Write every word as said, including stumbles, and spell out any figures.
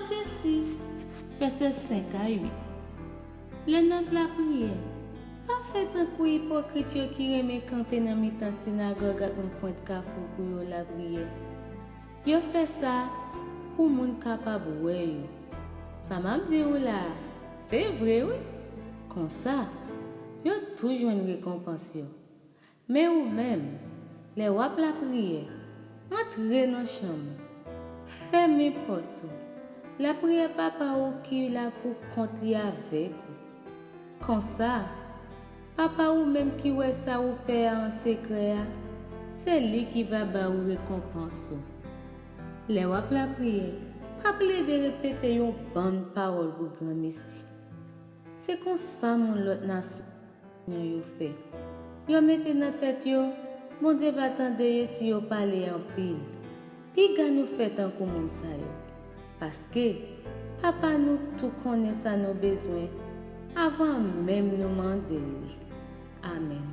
Matyè sis, vèsè senk a uit. Lè n ap lapriyè, pa fè tankou ipokrit yo ki renmen kanpe nan mitan sinagòg ak nan pwent kafou pou yo lapriyè. Yo fè sa pou moun kapab wè yo. Sa m ap di w la a, se vre wi. Konsa, yo tou jwenn rekonpans yo. Men ou menm, lè w ap lapriyè, antre nan chanm ou, fèmen pòt ou, lapriyè Papa ou ki la pou kont li avèk ou. Konsa, Papa ou menm ki wè sa ou fè a an sekrè a, se li ki va ba ou rekonpans ou. Lè w ap lapriyè, pa plede repete yon bann pawòl pou granmesi. Se konsa moun lòt nasyon yo fè. Yo mete nan tèt yo, Bondye va tande yo si yo pale anpil. Piga nou fè tankou moun sa yo, paske Papa nou tou konnen sa nou bezwen avan menm nou mande l li. Amèn.